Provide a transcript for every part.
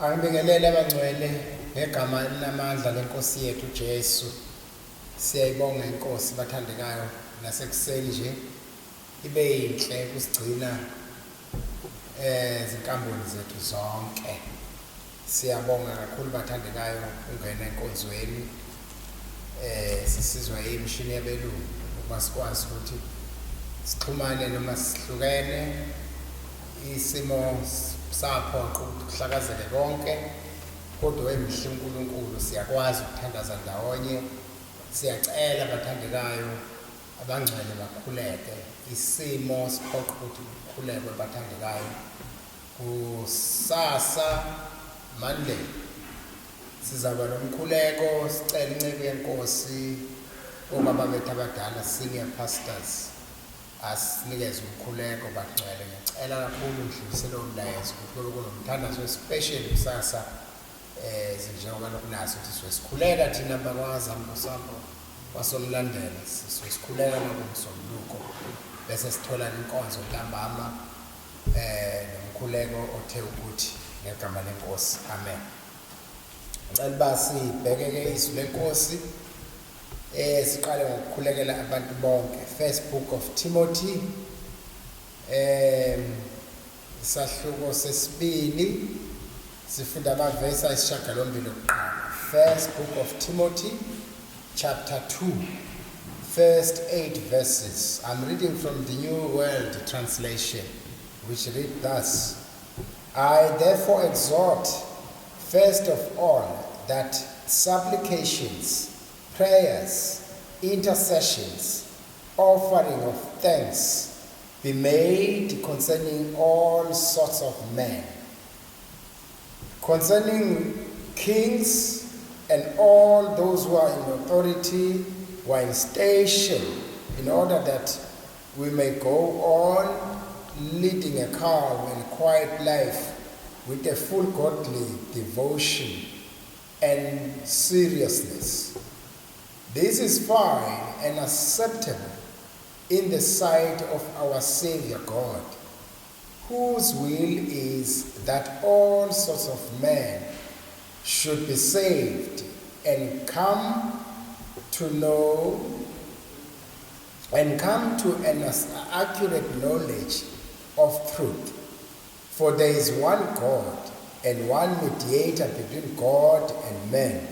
Angibingelele abangcwele ngegama elinamandla lenkosi yethu Jesu. Siyayibonga inkosi bathandekayo nasekuseni nje ibe yinhle kusigcina ezinkambweni zethu zonke. Siyabonga kakhulu bathandekayo ungena enkonzweni sisizwa imishini yabelungu ukuba sikwazi ukuthi sixhumane noma sihlukene isimo saphoqa ukuthi kuhlakazeke konke kodwa emihle uNkulunkulu siyakwazi ukuthandaza ndawonye siyacela bathandekayo abangcwele bakhuleke isimo siphoqa ukuthi kukhulekwe bathandekayo Kusasa Monday sizaba nomkhuleko sicela inceku yenkosi obaba bethu abadala senior pastors asinikeze umkhuleko bagcwele ngiyacela kakhulu ngidlulise lowo mlayezo ukuthi kube kunomthandazo especially kusasa eh njengoba lokunaso ukuthi sizozikhuleka thina bakwaZambosambo wasomlandela sizozikhuleka nakumsombuluko bese sithola inkonzo ntambama eh nomkhuleko othe ukuthi ngegama lenkosi amen ngicela uba sibheke ke izwi lenkosi eh siqale ngokukhulekela abantu bonke first book of Timothy eh isahluko sesibili sifunda amavesi ayisishiyagalombili okuqala first book of Timothy chapter 2 first 8 verses i'm reading from the New World Translation which read thus I therefore exhort first of all that supplications prayers intercessions offering of thanks be made concerning all sorts of men concerning kings and all those who are in authority, who are in station, in order that we may go on leading a calm and quiet life with a full godly devotion and seriousness. This is fine and acceptable in the sight of our Savior God, whose will is that all sorts of men should be saved and come to know and come to an accurate knowledge of truth. For there is one God and one mediator between God and man,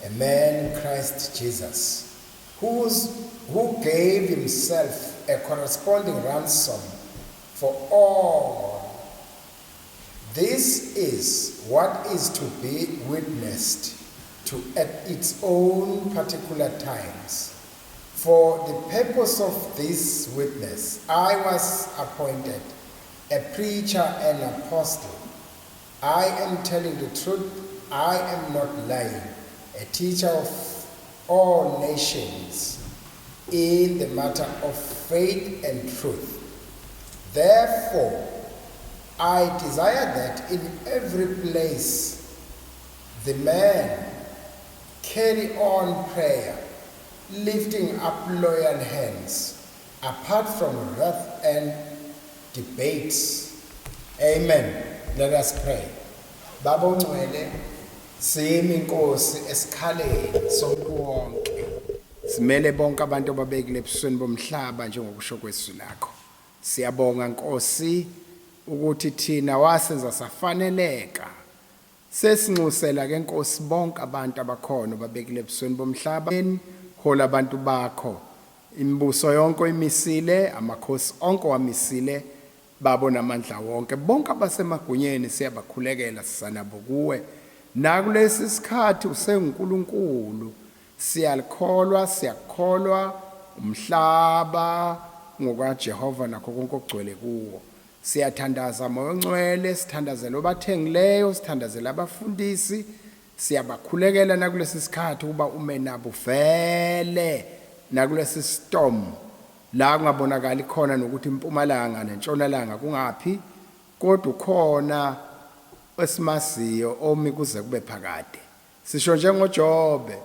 a man Christ Jesus, whose, who gave himself a corresponding ransom for all. This is what is to be witnessed to at its own particular times. For the purpose of this witness, I was appointed a preacher and apostle. I am telling the truth, I am not lying, a teacher of all nations in the matter of faith and truth. Therefore, I desire that in every place the man carry on prayer, lifting up loyal hands, apart from wrath and debates. Amen. Let us pray. Baba ongcwele simi inkosi esikhaleni somuntu wonke. Simele bonke abantu ababekile ebusweni bomhlaba njengokusho kwezwi lakho. Siyabonga Nkosi ukuthi thina wasenza safaneleka. Sesinxusela ke Nkosi bonke abantu abakhona babekile ebusweni bomhlaba. Hola abantu bakho. Imibuso yonke oyimisile, amakhosi onke wamisile, babo namandla wonke. Bonke abasemagunyeni siyabakhulekela sisanabo kuwe. Nakulesi sikhathi usenguNkulunkulu. Siyalikholwa, siyakukholwa umhlaba ngokaJehova nakho konke okugcwele kuwo. Siyathandaza Moya oNgcwele, sithandazela obathengileyo, sithandazela abafundisi, siyabakhulekela nakulesi sikhathi ukuba ume nabo vele nakulesi storm la kungabonakali khona nokuthi impumalanga nentshonalanga kungaphi kodwa ukhona esimaziyo omi kuze kube phakade. Sisho njengoJobe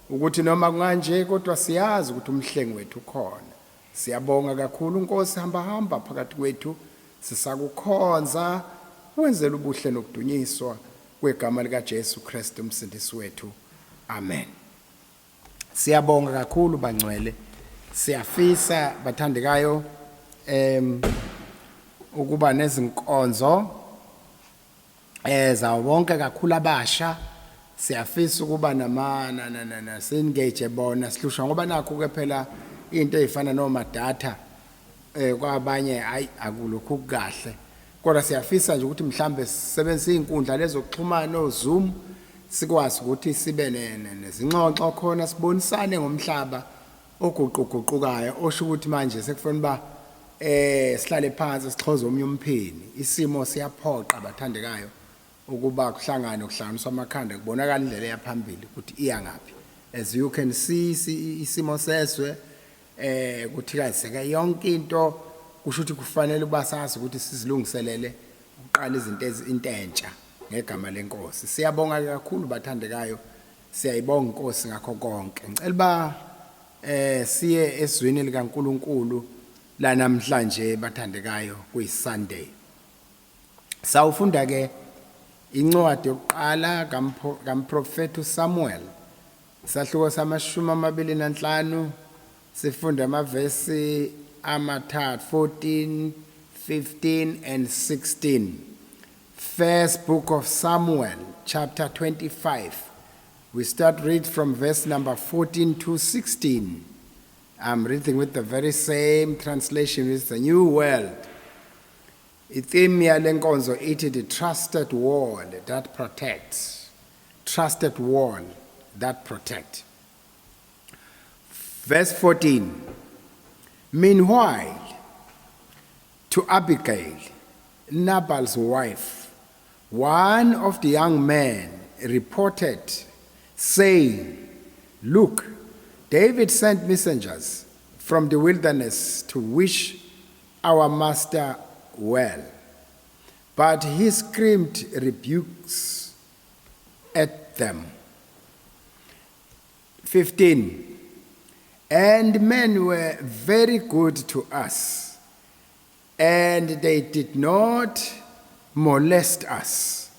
ukuthi noma kunganje kodwa siyazi ukuthi umhlengi wethu ukhona. Siyabonga kakhulu Nkosi hamba hamba phakathi kwethu sisakukhonza wenzela ubuhle nokudunyiswa. kwegama lika Jesu Kristu umsindisi wethu. Amen. Siyabonga kakhulu bangcwele. Siyafisa bathandekayo ukuba nezinkonzo zawo bonke kakhulu abasha. Siyafisa ukuba nama na na na, na sengage bona sihlushwa ngoba nakho ke phela into ezifana noma data kwabanye hayi akulokhu kahle, kodwa siyafisa nje ukuthi mhlambe sisebenzise izinkundla lezokuxhumana o Zoom, sikwazi ukuthi sibe nezinxoxo khona, sibonisane ngomhlaba oguquguqukayo, osho ukuthi manje sekufanele uba sihlale phansi sixhoze omunye umphini. Isimo siyaphoqa bathandekayo ukuba kuhlangane, kuhlanganiswa amakhanda, kubonakala indlela eyaphambili ukuthi iya ngaphi. As you can see, isimo sezwe kuthikaziseke yonke into, kusho ukuthi kufanele ukuba sazi ukuthi sizilungiselele ukuqala izinto into entsha ngegama lenkosi. Siyabonga kakhulu bathandekayo, siyayibonga inkosi ngakho konke. Ngicela ba siye ezwini likaNkuluNkulu la namhlanje bathandekayo, kuyi Sunday. Sawufunda ke incwadi yokuqala kamprofeti uSamuel, isahluko sama-25, sifunda amavesi amathathu, 14, 15 and 16. First book of Samuel, chapter 25. We start read from verse number 14 to 16. I'm reading with the very same translation, with the New World. Itheme yale nkonzo ithi the trusted wall that protects. Trusted wall that protects. Verse 14. Meanwhile, to Abigail, Nabal's wife, one of the young men reported, saying, "Look, David sent messengers from the wilderness to wish our master well. But he screamed rebukes at them." 15. And men were very good to us, and they did not molest us,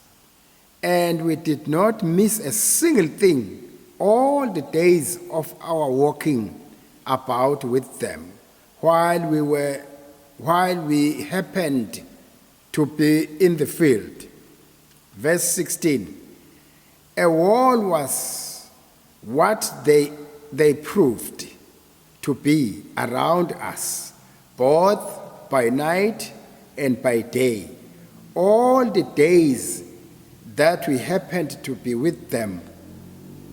and we did not miss a single thing all the days of our walking about with them, while we happened to be in the field. Verse 16. A wall was what they proved to be around us, both by night and by day, all the days that we happened to be with them,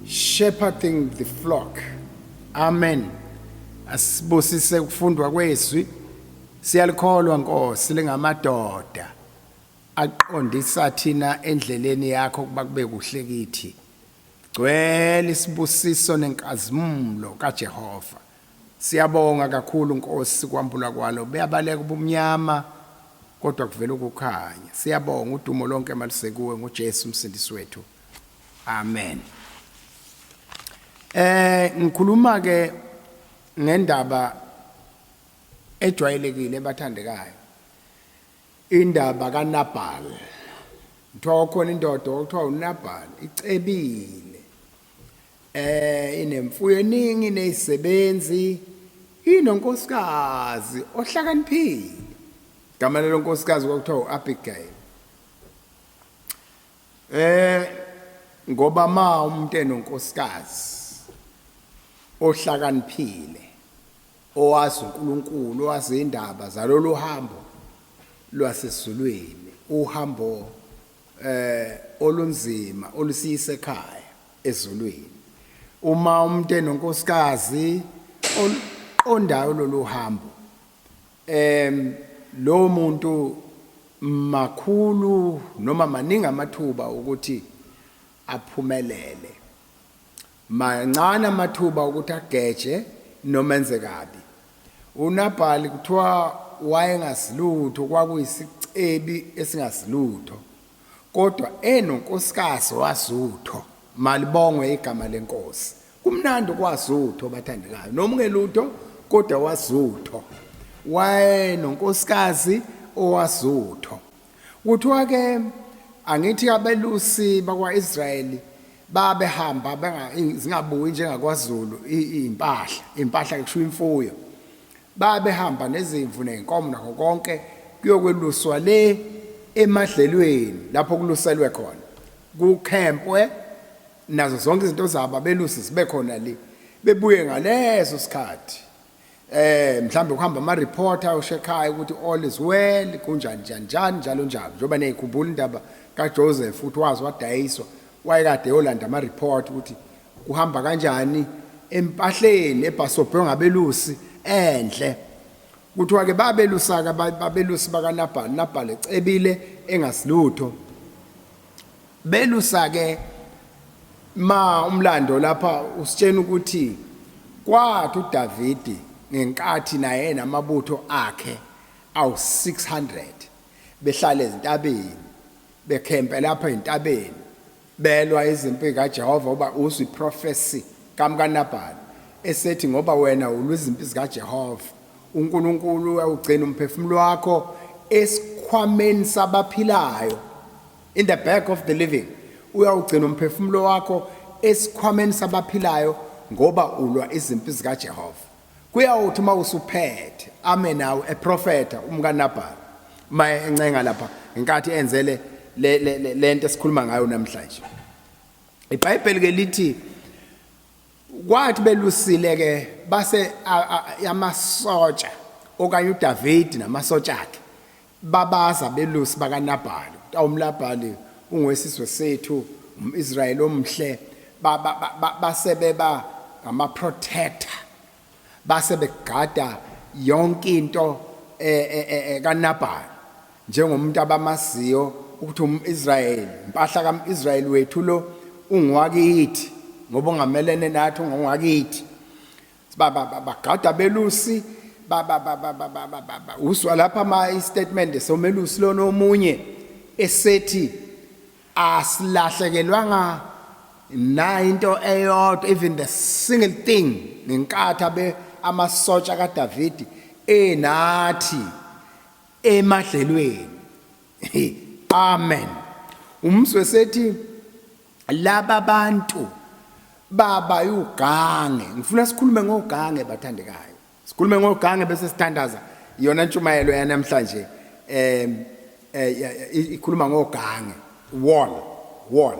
shepherding the flock. Amen. Asibusise ukufundwa kwezwi. Siyalikholwa Nkosi, lingamadoda aqondisa thina endleleni yakho kuba kube kuhle kithi. Gcwele isibusiso nenkazimulo kaJehova. Siyabonga kakhulu Nkosi kwambula kwalo. Beyabaleka ubumnyama kodwa kuvela ukukhanya. Siyabonga, udumo lonke malisekuwe ngoJesu umsindisi wethu. Amen. Ngikhuluma ke ngendaba ejwayelekile bathandekayo. Indaba kaNabal. Kuthiwa khona indoda okuthiwa uNabal icebile. Inemfuyo eningi, inezisebenzi, inonkosikazi ohlakaniphile. Igama lelo nkosikazi kwakuthiwa uAbigail. Ngoba ma umuntu enonkosikazi ohlakaniphile, owazi uNkulunkulu, owazi indaba zalolu hambo lwasezulwini, uhambo olunzima olusiyisa ekhaya ezulwini, uma umuntu enonkosikazi oqondayo lolu hambo, lo muntu makhulu noma maningi amathuba ukuthi aphumelele, mancane amathuba ukuthi ageje noma enze kabi. uNabhali kuthiwa wayengasilutho, kwakuyisicebi esingasilutho, kodwa enonkosikazi wazutho. Malibongwe igama lenkosi. Kumnandi kwazutho bathandekayo, noma ungelutho kodwa wazutho. Wayenonkosikazi owazutho. Kuthiwa ke Angithi abelusi bakwa-Israyeli babehamba zingabuyi njengakwaZulu iy'mpahla, iy'mpahla kusho imfuyo. Babehamba nezimvu ney'nkomo nakho konke kuyokweluswa le emadlelweni lapho kuluselwe khona. Kukhempwe nazo zonke izinto zabo abelusi zibe khona le. Bebuye ngaleso sikhathi. Mhlambe kuhamba ama reporter ushekhaya ukuthi all is well kunjani njani njani njalo njalo njengoba niyikhumbula indaba kaJoseph ukuthi wazi wadayiswa wayekade yolanda ama report ukuthi kuhamba kanjani empahleni ebhasobhe ngabelusi enhle. Kuthiwa ke babelusaka babelusi bakaNabhali, Nabhali ecebile engasilutho. Belusa ke ma umlando lapha usitshena ukuthi kwathi uDavidi ngenkathi naye namabutho akhe awu-600 behlala ezintabeni bekhempe lapha entabeni belwa izimpi kaJehova ngoba uzwa iprophecy kamkaNabhali esethi ngoba wena ulwa izimpi zikaJehova uNkulunkulu uyawugcina umphefumulo wakho esikhwameni sabaphilayo, in the bag of the living, uyawugcina umphefumulo wakho esikhwameni sabaphilayo ngoba ulwa izimpi zikaJehova. Kuyawuthi uma usuphethe ame nawe eprofetha umkaNabhali uma encenga lapha ngenkathi enzele lento esikhuluma ngayo namhlanje. IBhayibheli ke lithi kwathi belusile ke base amasotsha okanye uDavidi namasotsha akhe babaza belusi bakaNabhali ukuthi awumlabhali ungowesizwe sethu umIsrayeli omhle base beba ngama-protector base begada yonke into kaNabhali njengomuntu abamaziyo ukuthi umIsrayeli impahla kaIsrayeli wethu lo ungowakithi ngoba ungamelene nathi ungowakithi. Bagada belusi uswa lapha ama istatement somelusi lona omunye esethi asilahlekelwanga na into eyodwa, even the single thing, ngenkathi abe amasotsha kaDavidi enathi emadlelweni. Amen. Umzwe sethi laba bantu baba ugange. Ngifuna sikhulume ngogange bathandekayo, sikhulume ngogange bese sithandaza. Iyona ntshumayelo yanamhlanje ikhuluma ngogange, wall wall.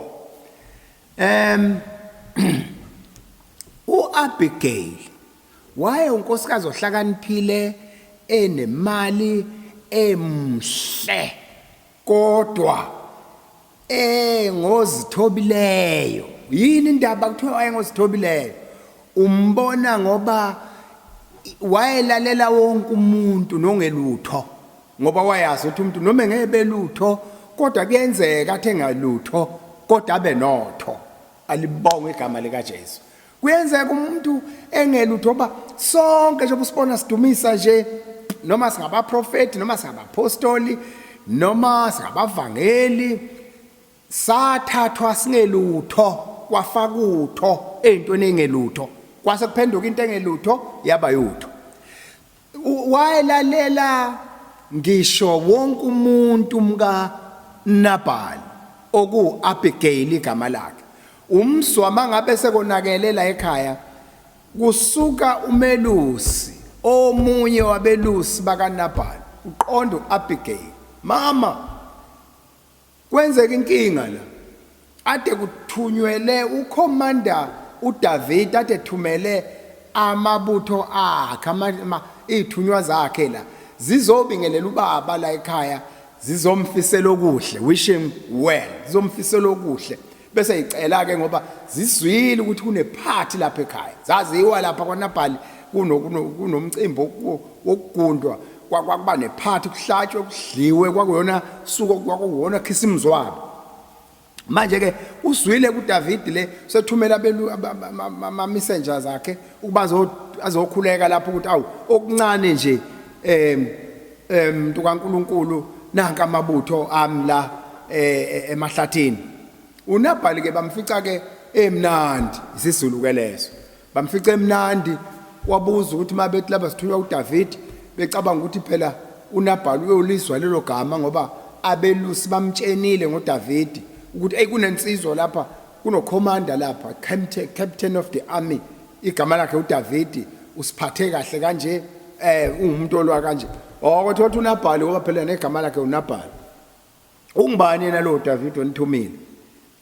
uAbigail waye unkosikazi ohlakaniphile enemali emhle kodwa engozithobileyo. Yini indaba kuthiwa wayengozithobileyo? Umbona ngoba wayelalela wonke umuntu nongelutho, ngoba wayazi ukuthi umuntu noma engebe lutho kodwa kuyenzeka athi engalutho kodwa abe notho. Alibongwe igama likaJesu. Kuyenzeka umuntu engelutho ba sonke njengoba usibona sidumisa nje, noma singabaprofeti noma singabapostoli noma singabavangeli, sathathwa singelutho kwafaka utho ey'ntweni ey'ngelutho, kwase kuphenduka into engelutho yaba yutho. Wayelalela ngisho wonke umuntu mka Nabal oku Abigail igama lakhe. Umswa mangabe sekonakele la ekhaya kusuka umelusi omunye wabelusi baka Nabal uqonda uAbigail, mama kwenzeka inkinga la, ade kuthunywele ucommander uDavid, ade thumele amabutho akhe, izithunywa zakhe la zizobingelela ubaba la ekhaya, zizomfisela okuhle, wish him well, zizomfisela okuhle, bese icela ke ngoba zizwile ukuthi kunephathi lapha ekhaya, zaziwa lapha kwaNabhali kunomcimbi wokugundwa, kwakuba nephathi kuhlatshwe kudliwe, kwakuyona suku kwakuwona khisimusi wabo. Manje ke uzwile kuDavid le sethumela abelu ama messengers akhe ukuba azokhuleka lapho ukuthi awu okuncane nje mntu kaNkuluNkulu nanka amabutho ami la emahlathini. UNabhali ke bamfica ke emnandi, isiZulu ke leso, bamfica emnandi, wabuza ukuthi mabethi laba sithunywa uDavid, becabanga ukuthi phela uNabhali uyolizwa lelo gama ngoba abelusi bamtshenile ngoDavidi ukuthi ey kunensizwa lapha, kunokhomanda lapha, captain of the army, igama lakhe uDavidi, usiphathe kahle kanje, ungumuntu olwa kanje. Oh, kwathiwa uNabhali, ngoba phela negama lakhe uNabhali. Ungubani yena lo David onithumile?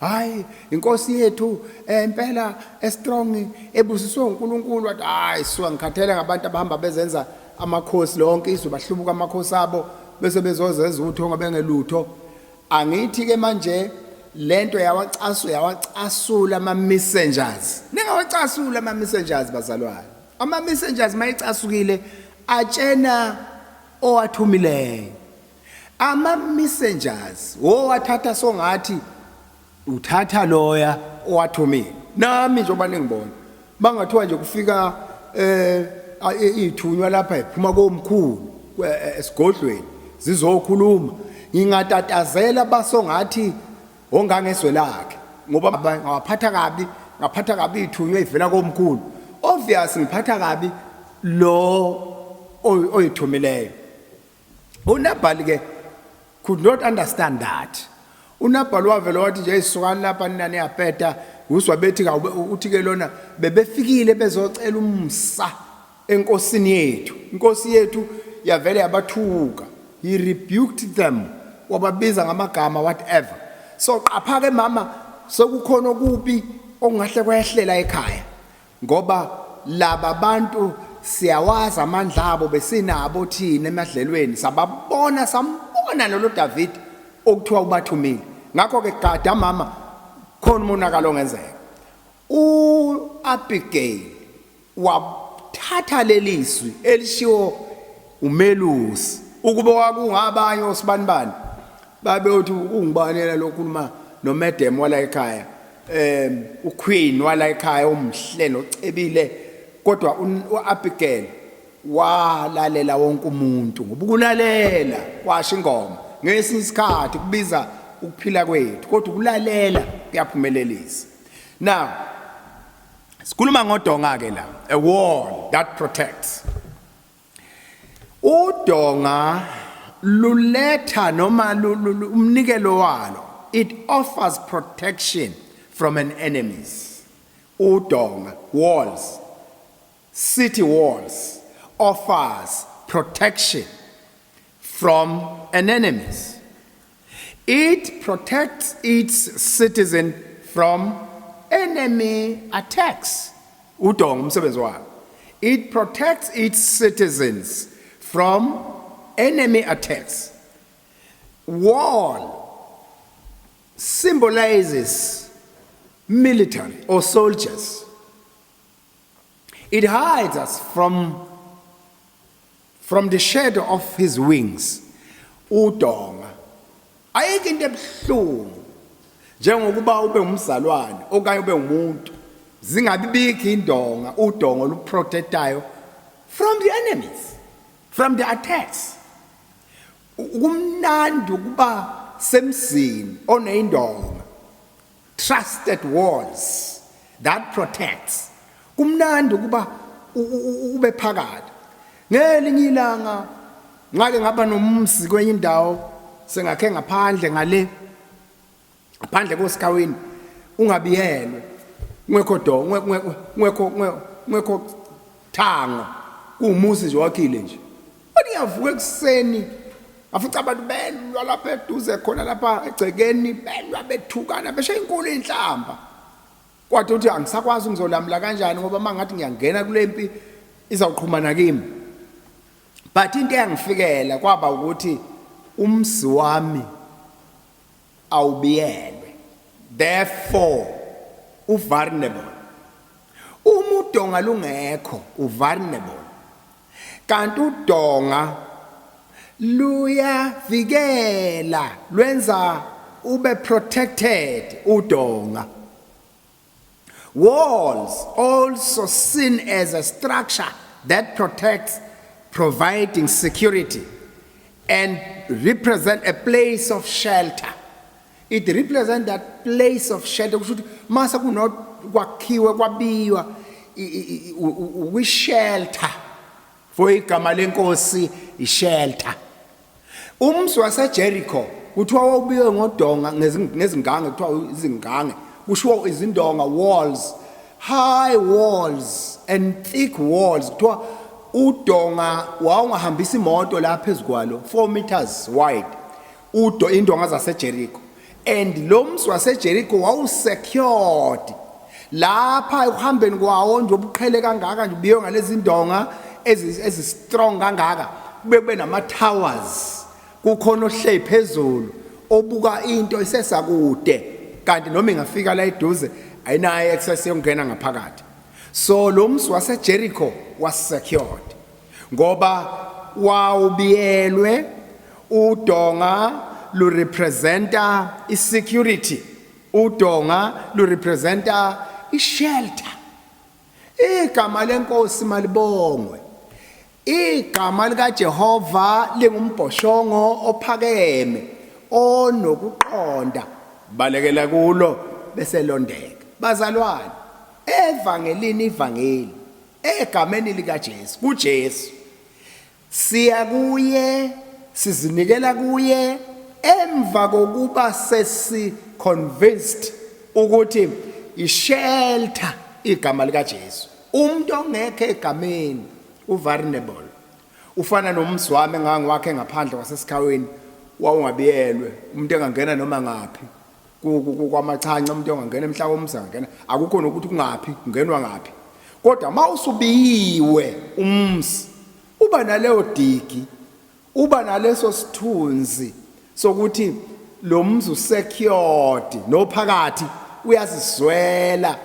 Hayi, inkosi yethu impela estrong ebusiswe uNkulunkulu. Wathi hayi, suka, ngikhathele ngabantu abahamba bezenza amakhosi lonke izwe, bahlubuka amakhosi abo bese bezozenza utho ngabengelutho. Angithi ke manje lento yawacasu yawacasula ama messengers. Ningawacasula ama messengers, bazalwane. Ama messengers mayicasukile atshena owathumileyo. Ama messengers wowathatha songathi uthatha loya owathumile. Nami njengoba ningibona, bangathiwa nje kufika ithunywa lapha iphuma komkhulu esigodlweni zizokhuluma, ngingatatazela basongathi ongangezwe lakhe, ngoba ngawaphatha kabi, ngaphatha kabi ithunywa ivela komkhulu, obvious ngiphatha kabi lo oyithumileyo. UNabhali ke could not understand that. UNabhali wavela wathi nje, "Isukani lapha nina, niyapeta." Uzwa bethi uthi ke lona bebefikile bezocela umsa enkosini yethu, inkosi yethu yavele yabathuka. He rebuked them, wababiza ngamagama, whatever. So qapha ke mama, sekukhona okubi okungahle kwehlela ekhaya, ngoba laba bantu siyawazi amandla abo, besinabo thina emadlelweni, sababona, sambona lolo David okuthiwa ubathumile. Ngakho ke gada mama, khona umonakalo ongenzeka. uAbigail wathatha lelizwi elishiwo umelusi. Ukube kwakungabanye osibanibani, babeyothi ungubani yena lokhuluma nomedem wala ekhaya, uqueen wala ekhaya omhle nocebile? Kodwa uAbigail walalela wonke umuntu, ngoba ukulalela kwasho ingoma ngesinye isikhathi kubiza ukuphila kwethu, kodwa ukulalela kuyaphumelelisa. Now sikhuluma ngodonga ke la, a wall that protects. Udonga luletha noma umnikelo walo, it offers protection from an enemies. Udonga, walls, city walls offers protection from an enemies. It protects its citizen from enemy attacks. Udonga umsebenzi walo, it protects its citizens from enemy attacks. Wall symbolizes military or soldiers. It hides us from the shadow of his wings. Udonga, ayikho into ebuhlungu njengokuba ube umzalwane okanye ube umuntu zingabi bikho indonga, udonga oluprotectayo from the enemies, from the attacks. Kumnandi ukuba semzini oneyindonga, trusted walls that protects. Kumnandi ukuba ube phakathi. Ngelinye ilanga ngake ngaba nomzi kwenye indawo, sengakhe ngaphandle ngale, ngaphandle kosikawini, ungabiyelwe, ungekho do, ungekho thango, kuwumuzi nje wakhile nje. Kodwa iyavuka ekuseni, afica abantu belwa lapha eduze khona lapha egcekeni, belwa, bethukana, besha inkulu inhlamba. Kwathi uthi angisakwazi, ngizolamula kanjani? Ngoba mangathi ngiyangena kule mpi izawuqhumana kimi. But into eyangifikela kwaba ukuthi umzi wami awubiyelwe, therefore uvulnerable. Uma udonga lungekho, uvulnerable, kanti udonga luyavikela, lwenza ube protected udonga. Walls also seen as a structure that protects, providing security and represent a place of shelter. It represent that place of shelter. Kusho ukuthi mase kunokwakhiwe kwabiywa kwi-shelter, for igama lenkosi i-shelter. Umzi waseJericho Kuthiwa wawubiywe ngodonga ngezingange, kuthiwa izingange, kushiwo izindonga, walls, high walls and thick walls. Kuthiwa udonga wawungahambisa imoto la phezukwalo, 4 meters wide, udo indonga zaseJericho. And lo mzi waseJericho wawusecured lapha ekuhambeni kwawo nje, obuqhele kangaka nje, ubiyo ngalezi ndonga ezi strong kangaka, kube nama towers, kukhona ohlezi phezulu obuka into isesakude, kanti noma ingafika la eduze ayinayo access yokungena ngaphakathi. So lo mzi waseJericho was secured ngoba wawubiyelwe. Udonga lurepresenta isecurity, udonga lurepresenta ishelter. Igama lenkosi malibongwe. Igama likaJehova lingumbhoshongo ophakeme onokuqonda, balekela kulo bese londeka. Bazalwane, evangelini, ivangeli egameni likaJesu, kuJesu siya kuye, sizinikela kuye emva kokuba sesi convinced ukuthi ishelter igama likaJesu. Umuntu ongekho egameni uvulnerable, ufana nomzi wami engangiwakhe ngaphandle kwasesikhaweni, wawungabiyelwe, umuntu engangena noma ngaphi kwamachanca, umuntu ongangena emhlaba umzi angangena, akukho nokuthi kungaphi, kungenwa ngaphi. Kodwa mawusubiyiwe umzi, uba naleyo digi, uba naleso sithunzi sokuthi lo mzi usecured, nophakathi uyazizwela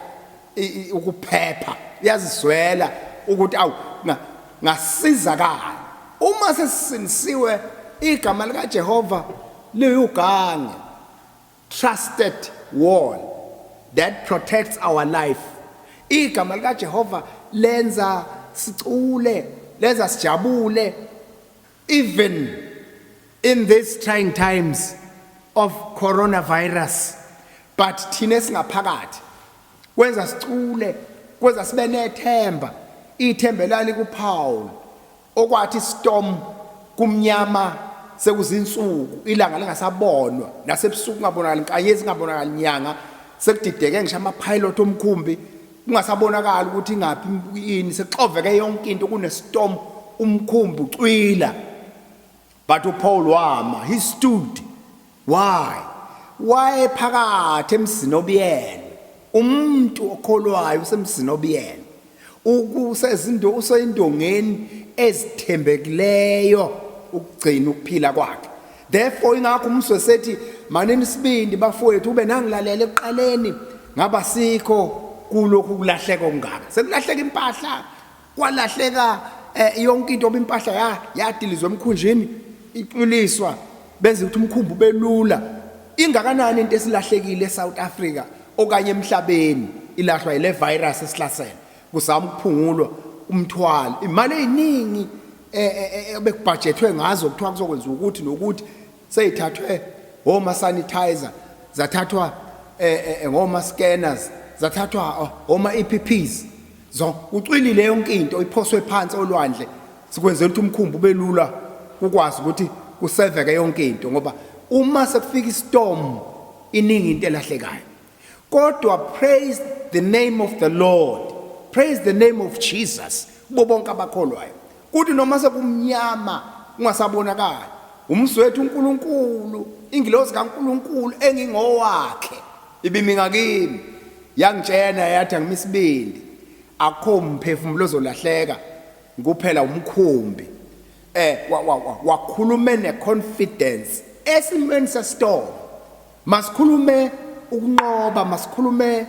ukuphepha, uyazizwela ukuthi awu, ngasizakala. Uma sesisindisiwe, igama likaJehova liyugange, trusted wall that protects our life. Igama likaJehova lenza sicule, lenza sijabule even in these trying times of coronavirus. But thina singaphakathi kwenza sicule, kwenza sibe nethemba. Ithemba lali kuPaul, okwathi storm kumnyama sekuzinsuku, ilanga lingasabonwa, nasebusuku kungabonakali inkanyezi, kungabonakali inyanga, sekudideke ngisho ama-pilot omkhumbi, kungasabonakali ukuthi ingaphi ini, sekuxoveke yonke into, kune-storm, umkhumbi ucwila. But uPaul wama, he stood. Why? Wayephakathi emzini obiyelwe. Umuntu okholwayo usemzini obiyelwe, ukusezinto useyindongeni ezithembekileyo ukugcina ukuphila kwakhe. Therefore ingakho umswe sethi, "Manini isibindi bafowethu, ube nangilalela ekuqaleni, ngaba sikho kulokhu kulahleka okungaka." Sekulahleka impahla, kwalahleka yonke into, impahla ya yadilizwa emkhunjini, icwiliswa, benza ukuthi umkhumbi ubelula. Ingakanani into esilahlekile eSouth Africa okanye emhlabeni ilahlwa ile virus esihlasela, kuzama ukuphungulwa umthwalo, imali eziningi ebekubudgethwe ngazo, kuthiwa kuzokwenziwa ukuthi nokuthi, seyithathwe oma sanitizer, zathathwa ngoma scanners, zathathwa oma EPPs, zo ucwilile yonke into, iphoswe phansi olwandle, sikwenzela ukuthi umkhumbi ubelula, kukwazi ukuthi kuseveke yonke into, ngoba uma sekufika istorm iningi into elahlekayo. Kodwa praise the name of the Lord, praise the name of Jesus kubo bonke abakholwayo, kuthi noma sekumnyama kungasabonakali, umzi wethu uNkulunkulu, ingilosi kaNkulunkulu engingowakhe ibimi ngakimi, yangitshena yathi angimisibindi, akukho umphefumulo ozolahleka, kuphela umkhumbi. Wakhulume neconfidence esimweni sestorm. Masikhulume ukunqoba, masikhulume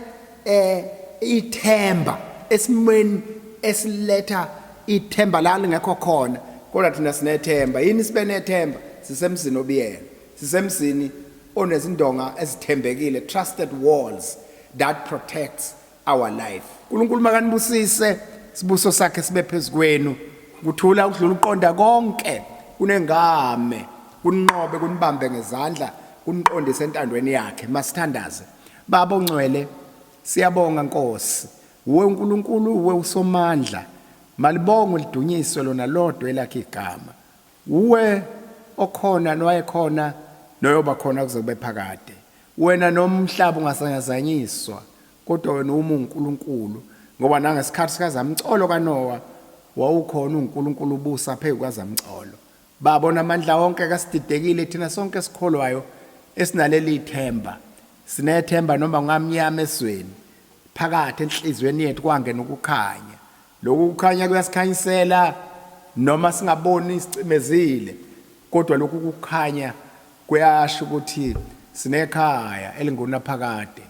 ithemba esimweni esiletha ithemba la lingekho khona. Kodwa thina sinethemba. Yini sibe nethemba? Sisemzini obiyela, sisemzini onezindonga ezithembekile, trusted walls that protects our life. uNkulunkulu makanibusise, sibuso sakhe sibe phezukwenu, kuthula ukudlula uqonda konke, kunengame, kuninqobe, kunibambe ngezandla, kuniqondise entandweni yakhe. Masithandaze. Baba ongcwele, siyabonga Nkosi, uwe uNkulunkulu, uwe usomandla, malibongwe lidunyiswe lona lodwa elakhe igama. Uwe okhona nowayekhona. noyoba khona kuze kube phakade. Wena nomhlaba ungasanyazanyiswa, kodwa wena uma uNkulunkulu, ngoba nangesikhathi sikazamcolo kaNowa wawukhona uNkulunkulu ubusa phezu kwazamcolo. Baba onamandla wonke, kasididekile thina sonke esikholwayo esinaleli themba. Sinethemba noma kungamnyama esizweni, phakathi enhliziyweni yethu kwangena ukukhanya. Lokhu kukhanya kuyasikhanyisela noma singaboni sicimezile, kodwa lokhu kukhanya kuyasho ukuthi sinekhaya elingunaphakade.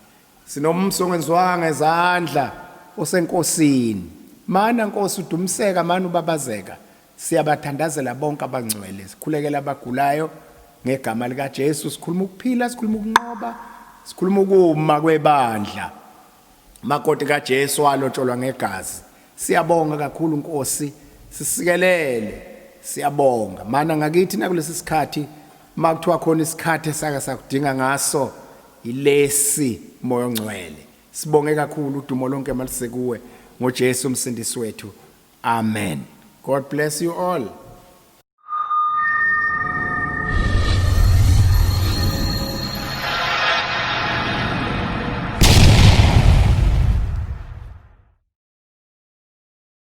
Sinomsi ongenziwanga ngezandla osenkosini. Mana Nkosi udumiseka, mana ubabazeka. Siyabathandazela bonke abangcwele, sikhulekela abagulayo ngegama likaJesu. Sikhuluma ukuphila, sikhuluma ukunqoba, sikhuluma ukuma kwebandla. Makoti kaJesu walotsholwa ngegazi. Siyabonga kakhulu Nkosi, sisikelele. Siyabonga. Mana ngakithi nakulesi sikhathi, makuthiwa khona isikhathi esake sakudinga ngaso ilesi, Moya oNgcwele. Sibonge kakhulu, udumo lonke malisekuwe ngoJesu umsindisi wethu. Amen. God bless you all.